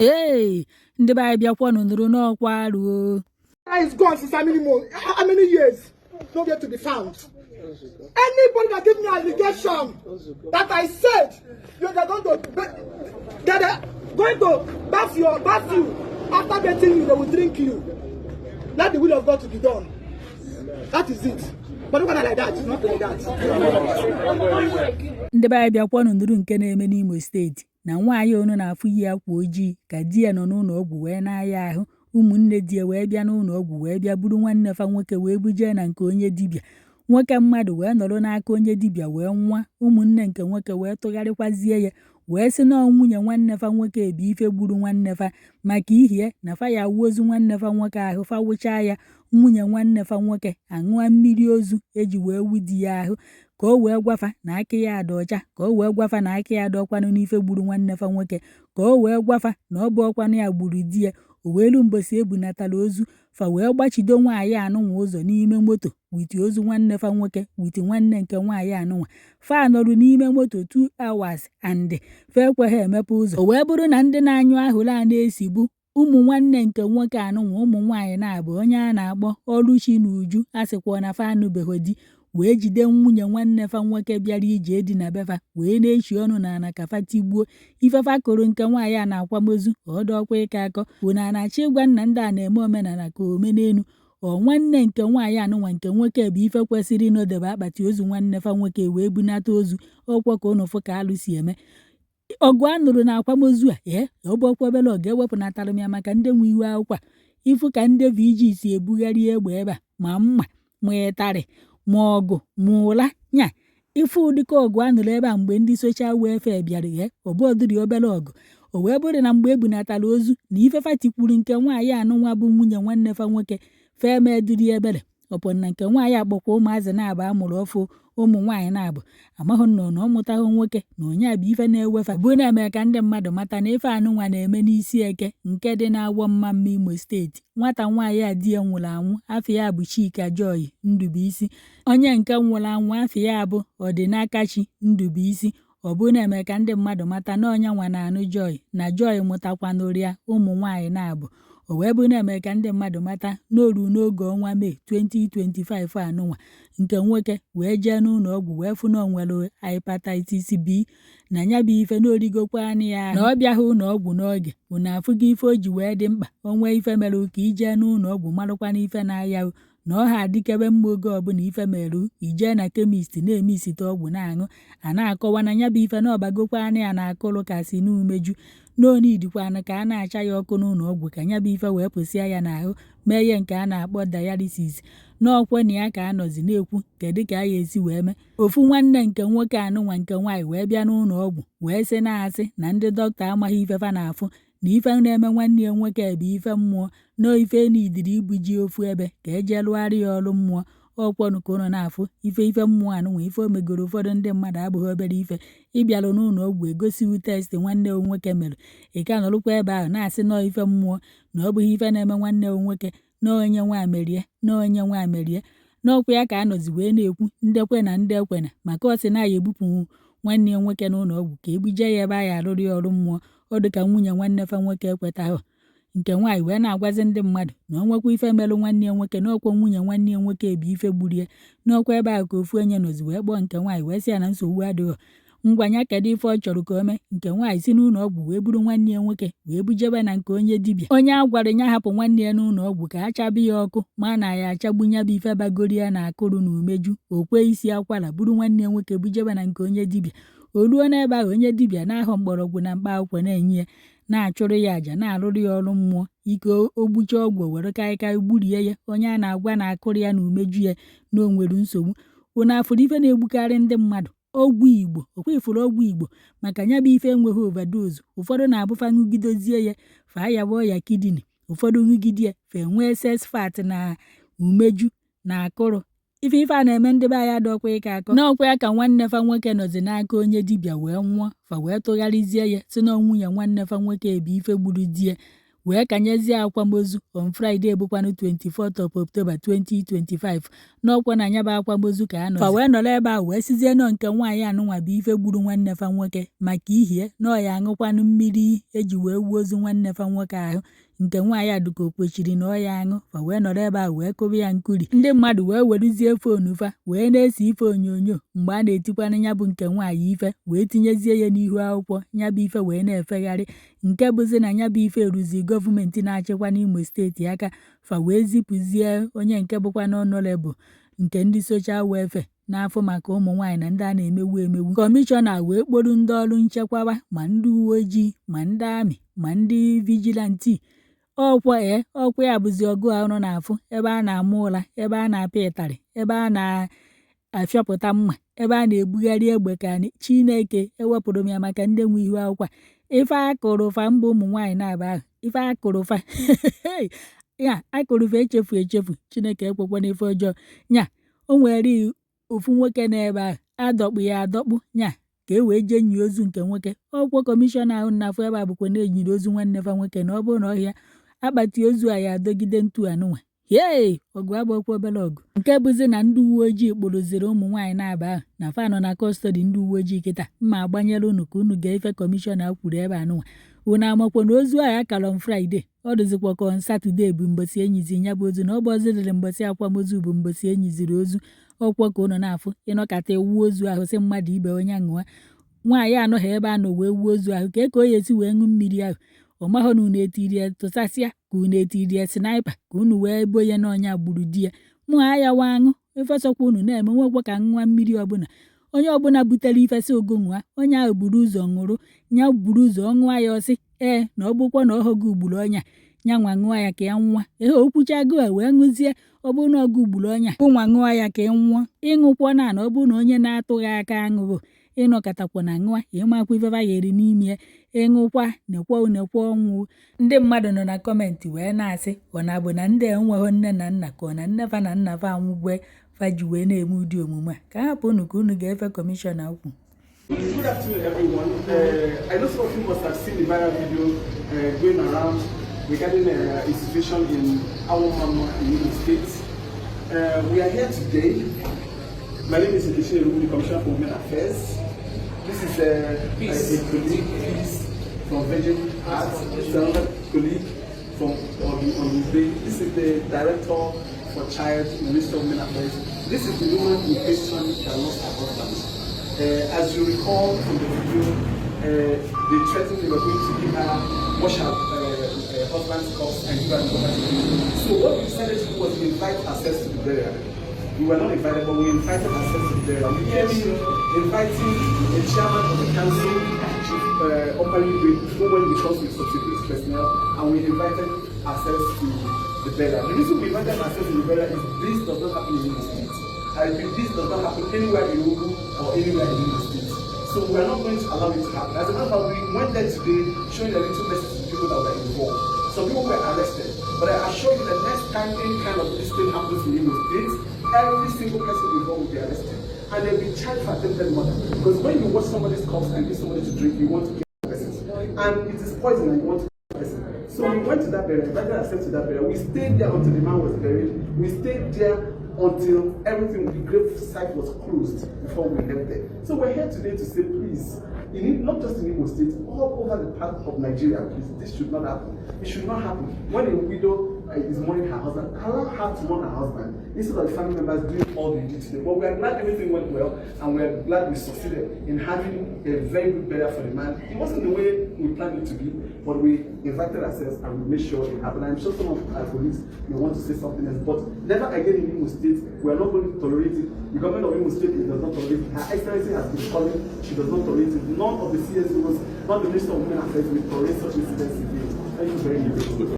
Ee, ndị be anyị, bịakwanụ nụrụ n'ọkwa arụ o. Is gone since how many months? How many years? Nowhere to be found. Anybody that give me allegation that I said you are going to that they are going to bath you, after bathing you, they will drink you. Let the will of God to be done. That is it. But not like that. Not like that. Ndị be anyị, bịakwanụ nụrụ nke na-eme n'Imo Steeti na nwaanyị onu na-afụ yi akwa ojii ka di ya nọ n'ụlọ ọgwụ wee na-aya ahụ. Ụmụnne di ya wee bịa n'ụlọ ọgwụ, wee bịa buru nwanne fa nwoke wee bujee na nke onye dibịa. Nwoke mmadụ wee nọrọ n'aka onye dibịa wee nwa. Ụmụnne nke nwoke wee tụgharịkwazie ya, wee sị na nwunye nwanne fa nwoke bụ ife gburu nwanne fa, maka ihie na fa ya awụ ozu nwanne fa nwoke ahụ. Fa wụchaa ya, nwunye nwanne fa nwoke aṅụa mmiri ozu eji wee wu di ya ahụ, ka o wee gwafa na aka ya dị ọcha, ka o wee gwafa na aka ya dị ọkwanụ n'ife gburu nwanne fa nwoke, ka o wee gwafa na ọ bụ ọkwanụ ya gburu di ya. O wee lu mbosi ebunatara ozu fa, wee gbachido nwaanyị anụnwa ụzọ n'ime moto with ozu nwanne fa nwoke, with nwanne nke nwaanyị anụnwa. Fa nọrụ n'ime moto 2 hours and fa ekweghị emepe ụzọ. O wee bụrụ na ndị na-anyụ ahụrụ a na-esibu ụmụ nwanne nke nwoke anụnwa, ụmụ nwaanyị na-abụ, onye a na-akpọ Ọlụchi na Uju, a sịkwa na fa anụbeghị di, wee jide nwunye nwanne fa nwoke bịara ije edina befa, wee na-echi ọnụ n'ala ka fa tigbuo. Ifefa kụrụ nke nwaanyị a na-akwamozu ọdọkwa ịkọ akọ bụ na a na-achọ ịgwa nna ndị a na-eme omenala ka omenelu. Ọ nwanne nke nwaanyị anụnwa nke nwoke bụ ife kwesịrị ịnọdebe akpati ozu nwanne fa nwoke wee bunata ozu. Ọkwọ ka ụnụ fụ ka alụ si eme. Ọgụ a nụrụ na akwamozu a, ee, ọ bụ ọkwa obere ọgụ ewepụnatara m ya maka ndị nwe iwe akwụkwọ a. Ịfụ ka ndị VG si ebugharị egbe ebe a, ma mma, ma ịtarị, ma ọgụ, ma ụla nya. Ịfụ ụdịka ọgụ a nụrụ ebe a mgbe ndị social welfare bịara ya, ọ bụ ọdịrị obere ọgụ. O wee bụrụ na mgbe ebunatara ozu na ifefa tikwuru nke nwaanyị anụnwa bụ nwunye nwanne fa nwoke, femeduri ebere ọpọ na nke nwaanyị akpọkwa ụmụazị na-abụ amụrụ ọfụ, ụmụ nwaanyị na-abụ amaghị nna na ọ mụtaghị nwoke na onye a bụ ife na-ewefa bụ na-eme ka ndị mmadụ mata na ife anụnwa na-eme n'isi eke nke dị na-awọ mma mma, Imo Steeti. Nwata nwaanyị a di ya nwụrụ anwụ, afọ ya bụ Chika Joy Ndubuisi. Onye nke nwụrụ anwụ, afọ ya bụ Ọdịnakachi Ndubuisi. Ọ bụ na-eme ka ndị mmadụ mata na onye nwa na-anụ Joy, na Joy mụtakwanụrụ ya ụmụ nwaanyị na-abụ. O wee bụ na-eme ka ndị mmadụ mata n'oru n'oge ọnwa Mee 2025 anụnwa, nke nwoke wee jee n'ụlọ ọgwụ wee fụ na o nwere hepatitis B, na ya bụ ife na origokwa anụ ya ahụ, na ọ bịaghị ụlọ ọgwụ n'oge. Unu afụgo ife o ji wee dị mkpa o nwee ife mere ka ijee n'ụlọ ọgwụ marụkwana ife na-aya, na ọ ha adịkebe mma oge ọbụla ife merụ ijee na chemist na-eme isite ọgwụ na-aṅụ. A na-akọwa na ya bụ ife na ọbagokwa anụ ya na akụrụ ka si n'umeju n'onidikwanụ ka a na-acha ya ọkụ n'ụlọ ọgwụ, ka ya bụ ife wee pụsịa ya n'ahụ, mee ihe nke a na-akpọ dialysis. N'ọkwa na ya ka a nọzi na-ekwu kedu ka a ya esi wee mee. Ofu nwanne nke nwoke anụnwa nke nwaanyị wee bịa n'ụlọ ọgwụ wee sị na-asị na ndị dọkịta amaghị ife fa na-afụ, na ife na-eme nwanne ya nwoke bụ ife mmụọ, na ife n'idiri ibuji ofu ebe ka eje lụgharị ya ọrụ mmụọ. Ọkwọnụ ka ụnụ na-afụ ife ife mmụọ anụnwa, ife o megoro ụfọdụ ndị mmadụ abụghị obere ife. Ịbịalụ n'ụlọ ọgwụ egosiwu test nwanne nwoke mere, ị ka nọrụkwa ebe ahụ na-asị nọọ ife mmụọ, na ọ bụghị ife na-eme nwanne nwoke, na onye nwa merie, na onye nwa merie. N'ọkwa ya ka a nọzi wee na-ekwu ndekwe na ndị ekwena, maka ọ sị na ya ebupụ nwanne ya nwoke n'ụlọ ọgwụ ka ebuje ya ebe a ya arụrụ ya ọrụ mmụọ. Ọ dị ka nwunye nwanne fa nwoke ekwetaghị. Nke nwaanyị wee na-agwazi ndị mmadụ na o nwekwa ife merụ nwanne ya nwoke, na ọkwa nwunye nwanne ya nwoke bụ ife gburu ya. N'ọkwa ebe ahụ ka ofu onye nọzi wee kpọọ nke nwaanyị, wee sị ya na nsogbu adịghị, ngwa ya kedu ife ọ chọrọ ka o mee. Nke nwaanyị si n'ụlọ ọgwụ wee buru nwanne ya nwoke wee bujebe na nke onye dibịa, onye a gwara ya hapụ nwanne ya n'ụlọ ọgwụ ka a chaba ya ọkụ, ma na ya achagbu ya bụ ife bagoro ya na akụrụ na umeju. O kwee isi akwara buru nwanne ya nwoke bujebe na nke onye dibịa. O ruo n'ebe ahụ, onye dibịa na-ahọ mgbọrọgwụ na mkpa akwụkwọ na-enye ya, na-achụrụ ya àjà, na-arụrụ ya ọrụ mmụọ ike. Ogbucha ọgwụ, were kaikai gburie ya. Onye a na-agwa na akụrụ ya na umeju ya na o nwere nsogbu. Unu afụrụ ife na-egbukarị ndị mmadụ? Ọgwụ Igbo. Ọkwa ifuru ọgwụ Igbo, maka ya bụ ife enweghị overdose. Ụfọdụ na-abụfa ṅụgidozie ya, fa yawa ọya kidney. Ụfọdụ ṅụgide ya, fa enwee excess fat na umeju na akụrụ. Ife ife a na-eme ndị be anyị adọkwa ịka akọ. N'ọkwa ya ka nwanne fa nwoke nọzi n'aka onye dibịa wee nwụọ. Fa wee tụgharịzie ya, si na nwunye nwanne fa nwoke bụ ife gburu di ya. Wee kanyezie akwamozu on Friday, bụkwanụ 24th of October 2025. N'ọkwa na ya bụ akwamozu ka a nọ fa wee nọrọ ebe ahụ wee sizie nọ nke nwaanyị anụnwa bụ ife gburu nwanne fa nwoke, maka ihie na ọ ya aṅụkwanụ mmiri eji wee wuo ozu nwanne fa nwoke ahụ. Nke nwaanyị a dịka o kwechiri na ọ ya aṅụ. Fa wee nọrọ ebe ahụ wee kụba ya nkuri. Ndị mmadụ wee weruzie phone fa wee na-ese ife onyonyo mgbe a na-etikwanụ ya bụ nke nwaanyị ife, wee tinyezie ya n'ihu akwụkwọ. Ya bụ ife wee na-efegharị, nke bụzi na ya bụ ife eruzi gọọmenti na-achịkwa n'Imo Steeti aka. Fa wee zipụzie onye nke bụkwa na honourable nke ndị social welfare na-afụ maka ụmụ nwaanyị na ndị a na-emegbu emegbu. Kọmishọna wee kporu ndị ọrụ nchekwaba, ma ndị uwe ojii, ma ndị army, ma ndị vigilante. Ọkwa ee, ọkwa ya bụzi ọgụ a ụnụ na-afụ, ebe a na-ama ụra, ebe a na-apịa ịtarị, ebe a na-afịọpụta mma, ebe a na-ebugharị egbe. Ka Chineke ewepụrụ m ya maka ndị nwe ihu akwụkwọ a. Ife akụrụ fa mba ụmụ nwaanyị na-aba ahụ, ife akụrụ fa ya akụrụ fa echefu echefu. Chineke ekwekwana ife ọjọọ. Nya o nwere ofu nwoke n'ebe ahụ adọkpụ ya adọkpụ nya ka e wee jee nye ozu nke nwoke. Ọkwọ kọmishọna ahụ na-afụ ebe a bụkwa na-enyiri ozu nwanne fa nwoke, na ọ bụrụ na ọhịa akpati ozu a ya adọgide ntu anụnwa. Hei, ọgụ abụọkwa obere ọgụ, nke bụzi na ndị uwe ojii kpụrụziri ụmụ nwaanyị na-aba ahụ na fa nọ na custody ndị uwe ojii kịta. Mma agbanyere unu ka unu gee ife kọmishọna kwuru ebe anụnwa. Unu amakwa na ozu ahụ akara on Friday, ọ dịzikwa ka on Saturday bụ mbosi enyizi ya bụ ozu, na ọ bụ ọzọ mbosi akwamozu bụ mbosi enyiziri ozu. Ọkwọ ka unu na-afụ ịnọkata ewu ozu ahụ sị mmadụ ibe onye ṅụa. Nwaanyị anọghị ebe a nọ wee wuo ozu ahụ ka o ya esi wee ṅụ mmiri ahụ. Ọ mahụ na unu etiri ya tụsasịa, ka unu etiri ya sniper, ka unu wee bo ya na ọnya gburu di ya. Mụ ayawa aṅụ ifesọkwa unu na-eme nwekwa ka ṅụa mmiri ọbụla. Onye ọbụla butere ifesi ogo ṅụa, onye ahụ buru ụzọ ṅụrụ ya, buru ụzọ ṅụa ya. Ọsị ee, na ọ bụkwa na ọhọgụ ugburu ọnya ya nwa ṅụọ ya ka ya nwa. Ehe, okwuchago a wee ṅụzie. Ọ bụrụ na ọgụ ugburu ọnya bụ nwa ṅụọ ya ka ị nwụọ, ịṅụkwọ na na ọ bụrụ na onye na-atụghị aka aṅụghị, ịnọkọtakwa na ṅụa, ịmakwa ifefa ya eri n'ime ya. Ịṅụkwa nekwa nekwa ọnwụ. Ndị mmadụ nọ na comment wee na-asị, ọ na-abụ na ndị enweghị nne na nna, ka ọ na nne fa na nna fa anwụgwe fa ji wee na-eme ụdị omume a? Ka hapụ unu ka unu ga-efe kọmishọna kwu. Good afternoon, everyone. I know some of you must have seen the viral video going around regarding a situation in Awomama in Imo State. We are here today. My name is Nkechi Erugu, the Commissioner for Women Affairs. This is a colleague, Peace, from Virgin Arts. This is another colleague from Obi. This is the Director for Child in the Ministry of Women Affairs. This is the woman in question that lost her husband. As you recall from the video, they threatened they were going to give her, wash her husband's corpse and give her the property. So what we decided to do was invite ourselves to the burial. We were not invited, but we invited ourselves to the burial. We came in inviting the chairman of the council, Chief Opali, who went with us with some security personnel, and we invited ourselves to the burial. The reason we invited ourselves to the burial is this does not happen in Imo State. I repeat, this does not happen anywhere in Ogun or anywhere in Imo State. So we are not going to allow it to happen. As a matter of fact, we went there today showing a little message to the people that were involved. Some people were arrested. But I assure you the next time any kind of this thing happens in Imo State, every single person involved will be arrested. And they'll be charged for attempted murder. Because when you wash somebody's corpse and give somebody to drink, you want to kill the person. And it is poison and you want to kill the person. So we went to that burial, invited ourselves to that burial. We stayed there until the man was buried. We stayed there until everything, the grave site was closed before we left there. So we're here today to say, please, in, not just in Imo State, all over the part of Nigeria, please, this should not happen. It should not happen. When a widow is mourning her husband, allow her to mourn her husband instead of the family members doing all they did today. But we are glad everything went well, and we are glad we succeeded in having a very good burial for the man. It wasn't the way we planned it to be, but we invited ourselves and we made sure it happened. I'm sure some of our colleagues may want to say something else, but never again in Imo State, we are not going to tolerate it. The government of Imo State does not tolerate it. Her Excellency has been calling, she does not tolerate it. None of the CSOs, not the Minister of Women Affairs will tolerate such incidents again. Thank you very much.